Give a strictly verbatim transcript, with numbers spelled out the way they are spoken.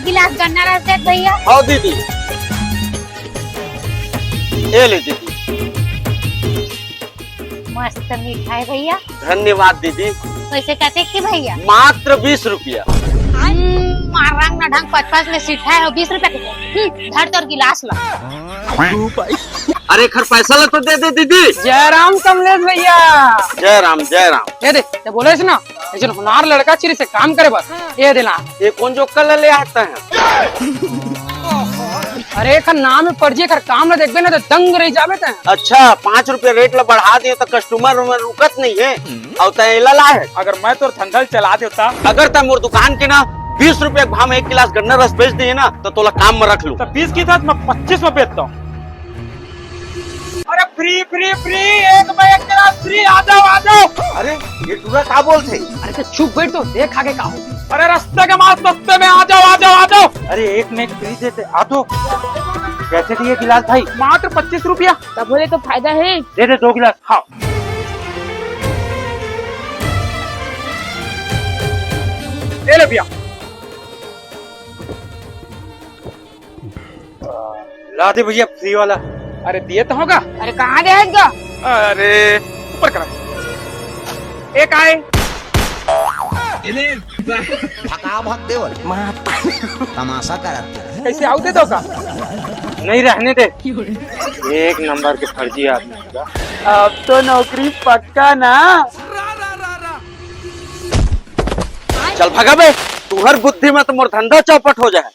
गिलास गन्ना रस दे भैया। हाँ दीदी, ये ले दीदी। मस्त मीठा है भैया। धन्यवाद दीदी। पैसे कतेक के भैया? मात्र बीस रुपया। हम्म, मार रंग ना ढंग पचपच में सीठा है, बीस रुपया के। हम्म, धर तोर गिलास ला। अरे, एखर पैसा ला तो दे दे दीदी। जय राम कमलेश भैया। जय राम, जय राम। ये दे, ते बोले ना, ये जो होनहार लड़का चाहिए से काम करे बस, ये देना। ये कौन जो कल ले आता है? अरे, एखर नाम में पर्ची, एखर काम ला देखबे ना, तो दंग रह जाबे तैं। अच्छा, पाँच रुपया रेट ला बढ़ा दियो, तो कस्टमर उमर रुकत नहीं है। अउ तैं एला ला है। अगर मैं तोर धंधा ल चला देता। अगर तैं मोर दुकान के ना बीस रुपया के भाव में एक गिलास गन्ना रस बेच दिए ना, तो तोला काम में रख लूं। तो बीस की था, मैं पच्चीस में बेचता हूँ। अरे फ्री, फ्री, फ्री, एक में एक गिलास फ्री, आ जाओ, आ जाओ। अरे ये टूरा का बोलथे? अरे तो चुप बैठ तो, देख आगे का हो। अरे रस्ते के माल सस्ते में, आ जाओ, आ जाओ, आ जाओ। अरे एक में एक फ्री देते, आ दो। कैसे दिए गिलास भाई? मात्र पच्चीस रुपया। तब बोले तो फायदा है। दे दे दो गिलास। हाँ। ये ले भैया। ला दे भैया फ्री वाला। अरे दिए तो होगा। अरे कहाँ गया इसका? अरे ऊपर करा। एक आए। भगा भग देवल। तमाशा करत। कैसे आऊ दे दो का? नहीं रहने दे। एक नंबर के फर्जी आदमी। अब तो नौकरी पक्का ना। चल भगा बे, तुहर बुद्धि में तो मोर धंधा चौपट हो जाए।